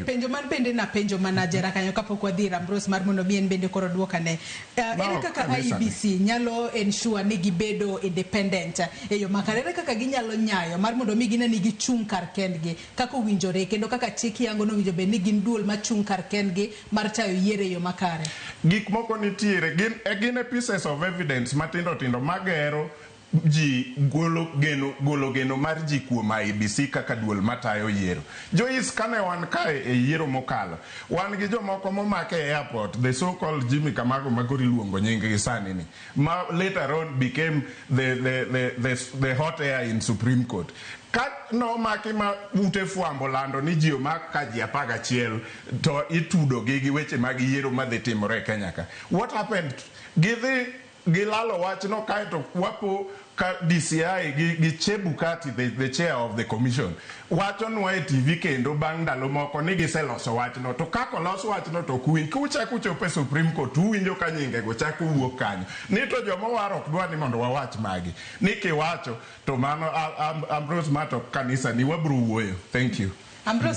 Penjo man bende napenjo manajera kanyo kapok wadhi ir Ambrose mar mondo mi en bende koro duokane. Ma Ere ok kaka kanisa ni. IEBC nyalo ensure ni gibedo independent e yo makare? Ere kaka ginyalo nyayo mar mondo mi gine ni gichung' kar kendgi kaka owinjore, kendo kaka chik yango nowinjo bed ni gin duol machung' kar kendgi mar tayo yiero e yo makare? Gik moko nitiere gin e pieces of evidence matindo tindo magero ji golo geno mar ji kuom IEBC kaka duol matayo yiero. Joyce, kane wan kae e yiero mokalo, wan gi jomoko momake e airport, the so called Jimmy Kamago ma koro iluongo nying gi sani ni, ma later on became the hot air in Supreme Court. Ka nomaki ma ute fwambo lando ni ji omak ka ji 11 to itudo gi weche mag yiero madhi timore e Kenya ka. What happened? Gidhi gilalo wachno kaeto wapo ka DCI gi Chebukati, the chair of the commission, wachonwa e TV kendo bang' ndalo moko ni giseloso wachno. To kaka olos wachno to ok uwinj. Kuchako uchopo e Supreme Court, uwinjo ka nyingego chako wuok kanyo. Ni to joma owar ok dwa ni mondo wawach magi. Ni kiwacho to mano Ambrose ma to kanisa ni wabro wuoyo. Thank you. Ambrose.